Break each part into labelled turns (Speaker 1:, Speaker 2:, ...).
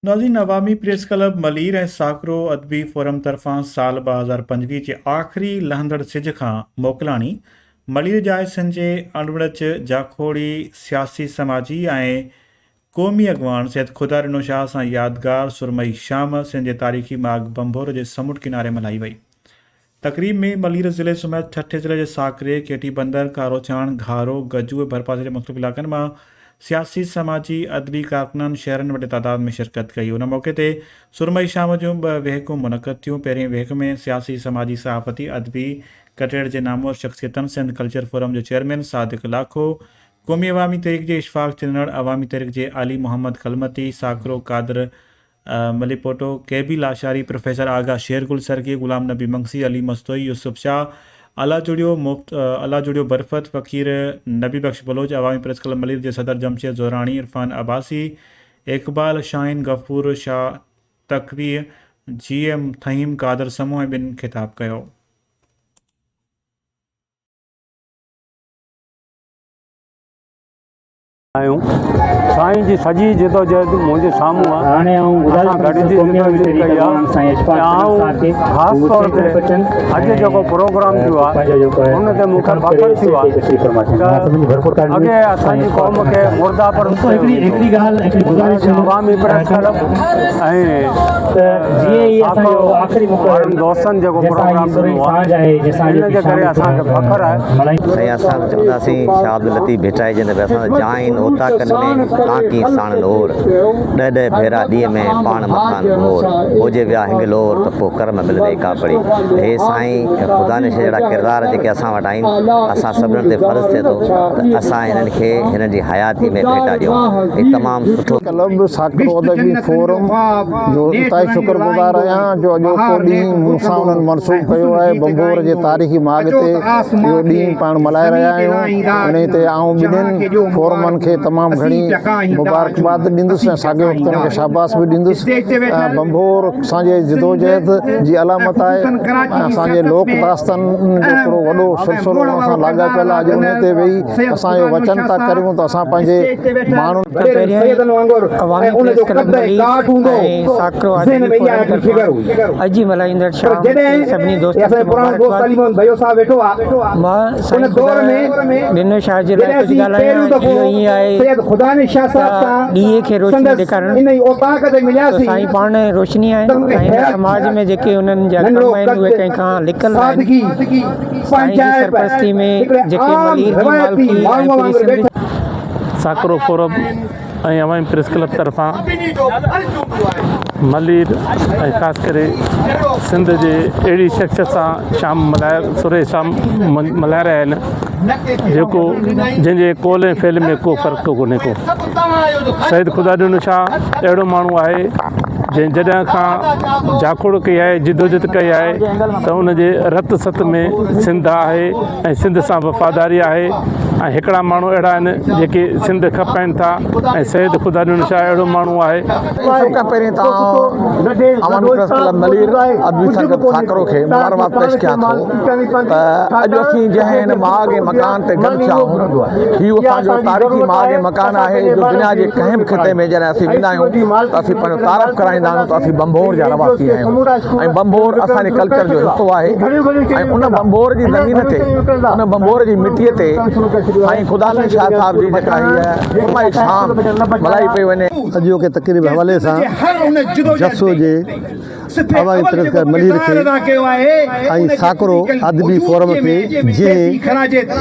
Speaker 1: ناظرين عوامي press club Malir ۽ Sakro ادبي forum طرفان سال 2025 جي آخري لهندڙ سج کان موڪلاڻي ملير ڄائي سن جي اڻوڙچ جاکوڙي سياسي سماجي ۽ قومي اڳواڻ سيد خدا ڏنو شاهه سان يادگار سرمئي شام سن جي تاريخي ماڳ ڀنڀور جي سمنڊ ڪناري ملهائي وئي. تقريب ۾ ملير ضلعي سميت ٺٽي ضلعي جي ساڪري، ڪيٽي بندر، ڪاروڇاڻ، گهارو، گجو ۽ ڀرپاسي جي مختلف علائقن مان سياسي، سماجي، ادبي ڪارڪنن، شهرين وڏي تعداد ۾ شرڪت ڪئي. ان موقعي تي سرمئي شام جون ٻه ويهڪون منعقد ٿيون. پهرين ويهڪ ۾ سياسي، سماجي، صحافتي، ادبي ڪٽهڙ جي نامور شخصيتن سنڌ ڪلچر فورم جو چيئرمين صادق لاکو، قومي عوامي تحريڪ جي اشفاق چنڙ، عوامي تحريڪ جي علي محمد ڪلمتي، ساڪرو قادر مليپوٽو، ڪي بي لاشاري، پروفيسر آغا شير گل سرڪي، غلام نبي مگسي، علي مستوئي، يوسف شاهه، الله جڙيو مفت، الله جڙيو برفت، فقير نبي بخش بلوچ، عوامي پريس ڪلب ملير جي صدر جمشيد زهراڻي، عرفان عباسي، اقبال شاهين، غفور شاهه تقوي، جي ايم ٿهيم، قادر سمون ۽ ٻين خطاب ڪيو.
Speaker 2: آهيون سائين جي سڄي جدوجهد منهنجي سامهون آهي
Speaker 3: هاڻي آئون گذارش
Speaker 2: اسان
Speaker 3: ڪندس
Speaker 2: گڏجي
Speaker 3: قومي عوامي
Speaker 2: جدوجهد
Speaker 3: تحريڪ
Speaker 2: ڪئي
Speaker 3: اڳواڻ سائين
Speaker 2: آهي
Speaker 3: اشفاق
Speaker 2: ۽
Speaker 3: چنڙ
Speaker 2: آئون
Speaker 3: صاحب کي
Speaker 2: خاص
Speaker 3: هو
Speaker 2: طور
Speaker 3: اسٽيج
Speaker 2: تي
Speaker 3: طرف اچن
Speaker 2: اڄ
Speaker 3: ۽
Speaker 2: جيڪو پروگرام ٿيو آهي
Speaker 3: پنهنجو جيڪو
Speaker 2: ان تي مون کي
Speaker 3: خطاب ڪري
Speaker 2: فخر ٿيو
Speaker 3: اسٽيج تي
Speaker 2: آهي
Speaker 3: تشريف فرمائين
Speaker 2: ته
Speaker 3: اوهان سڀني جي ڀرپور تاڙيون
Speaker 2: اڳي
Speaker 3: ۾
Speaker 2: اسان
Speaker 3: سائين
Speaker 2: جي
Speaker 3: اشفاق
Speaker 2: قوم
Speaker 3: چنڙ
Speaker 2: کي
Speaker 3: صاحب
Speaker 2: مرده پرست
Speaker 3: دوستو
Speaker 2: ڪيو
Speaker 3: هڪڙي
Speaker 2: ويندو
Speaker 3: هڪڙي ڳالهه هڪڙي گذارش
Speaker 2: هو عوامي پريس ڪلب ۽
Speaker 3: ته جيئن ئي اسان
Speaker 2: ساکو
Speaker 3: جو آخري
Speaker 2: وارن
Speaker 3: مقرر
Speaker 2: دوستن جيڪو
Speaker 3: جنهن سان هي
Speaker 2: پروگرام
Speaker 3: سرهي
Speaker 2: ڏنو آهي
Speaker 3: سانجهه آهي جنهن سان
Speaker 2: ان
Speaker 3: اڄوڪي
Speaker 2: جي
Speaker 3: شام
Speaker 2: ڪري اسان کي فخر آهي
Speaker 3: ملهائي
Speaker 4: سائين اسان به چونداسين شاهه عبداللطيف ڀٽائي جن به اسان ته جائين اوطاقن ۾ ڪانڪي ساڻن اور ڏهه ڏهه ڀيرا ڏينهن ۾ پاڻ مٿان گهور هو جي ويا هنگلور ته پوء ڪرم ملندي ڪاپڙي هي سائين خدا نشي جهڙا ڪردار جيڪي اسان وٽ آهن اسان سڀنن تي فرض ٿئي ٿو ته اسان هنن کي هنن جي حياتي ۾ ڀيٽا ڏيون هي تمام سٺو
Speaker 5: ڪلب ساڪرو ادبي فورم جو انتهائي شڪر گذار آهيان جو اڄوڪو ڏينهن مون سان انهن منسوب ڪيو آهي ڀنڀور جي تاريخي ماڳ تي اهو ڏينهن پاڻ ملهائي رهيا آهيون انهي تي آئون ٻنهين فورمن کي تمام گهڻي مبارڪباد ڏيندس ۽ ساڳئي وقت انهن کي شاباس به ڏيندس ڀنڀور اسان جي جدوجهد جي علامت آهي ۽ اسان جي لوڪ داستانن جو هڪڙو وڏو سلسلو ان سان لاڳاپيل آهي اڄ انهي تي ويهي اسان اهو وچن ٿا ڪريون ته اسان پنهنجي ماڻهن
Speaker 6: پهريائين عوامي پريس ڪلب ملير ۽ ساڪرو ادبي فورم طرفان اڄ جي ملهائيندڙ شام تي سڀني دوستن کي مبارڪباد. مان سائين خدا ڏنو شاهه جي لاء ڪجهه ڳالهايان اهو ائين آهي ته ڏيئي کي روشني ڏيکارڻ ته سائين پاڻ روشني آهن ۽ هن سماج ۾ جيڪي انهن جا ڪم آهن اهي ڪنهن کان لڪل نه آهن سائين جي سرپرستي ۾ جيڪي ملير جي مالڪي ۽ پوري سنڌ
Speaker 7: ساڪرو فورم ۽ عوامي پريس ڪلب طرفان ملير ۽ خاص ڪري سنڌ جي اهڙي شخصيت سان شام ملهائي سرهي شام ملهائي رهيا آهن جيڪو جنهن جي قول ۽ فعل ۾ ڪو فرق ڪونهي ڪو سيد خدا ڏنو شاهه اهڙو ماڻهو آهي جنهن جڏهن کان جاکوڙ ڪئي آهي جدوجهد ڪئي آهي ته ان جي رت ست ۾ سنڌ آهي ۽ سنڌ سان وفاداري آهي ۽ هڪڙا ماڻهو اهڙا آهن جيڪي سنڌ کپائين ٿا ۽ سيد خدا ڏنو شاهه اهڙو ماڻهو آهي.
Speaker 5: سڀ کان پهرين ته آئون عوامي پريس ڪلب ملير ادبي سنگت ساڪرو کي مبارڪباد پيش ڪيان ٿو ته اڄ اسين جنهن هن ماڳ ۽ مڪان تي گڏ ٿيا آهيون هي اسان جو تاريخي ماڳ ۽ مڪان آهي جو دنيا جي ڪنهن به خطي ۾ جڏهن اسين ويندا آهيون ته اسين پنهنجو تعارف ڪرائيندا آهيون ته اسين ڀنڀور جا رهواسي آهيون ۽ ڀنڀور اسان جي ڪلچر جو حصو آهي ۽ ان ڀنڀور جي زمين تي ان ڀنڀور جي مٽيء تي سائين خدا نواز شاهه صاحب جي جيڪا هيء سرمائي شام ملهائي پئي وڃي.
Speaker 8: اڄوڪي تقريب حوالي سان جسو جي عوامي پريس ڪلب ملير کي ۽ ساڪرو ادبي فورم کي جنهن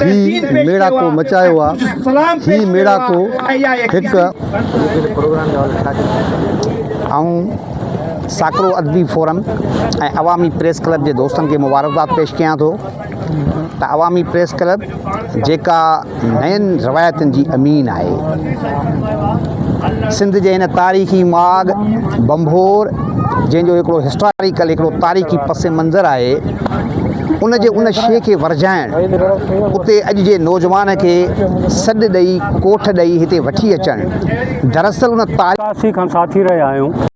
Speaker 8: هي ميڙاڪو مچايو آ هي ميڙاڪو هڪ
Speaker 9: آئون ساڪرو ادبي فورم ۽ عوامي پريس ڪلب جي دوستن کي مبارڪباد پيش ڪيان ٿو ته عوامي پريس ڪلب جيڪا نين روايتن جي امين آهي سنڌ جي هن تاريخي ماڳ ڀنڀور جنهن جو هڪڙو هسٽاريڪل هڪڙو تاريخي پس منظر آهي ان جي ان شيء کي ورجائڻ اتي اڄ جي نوجوان کي سڏ ڏئي ڪوٺ ڏئي هتي وٺي اچڻ دراصل ان تاريخ
Speaker 2: 81 کان ساٿي رهيا آهيون.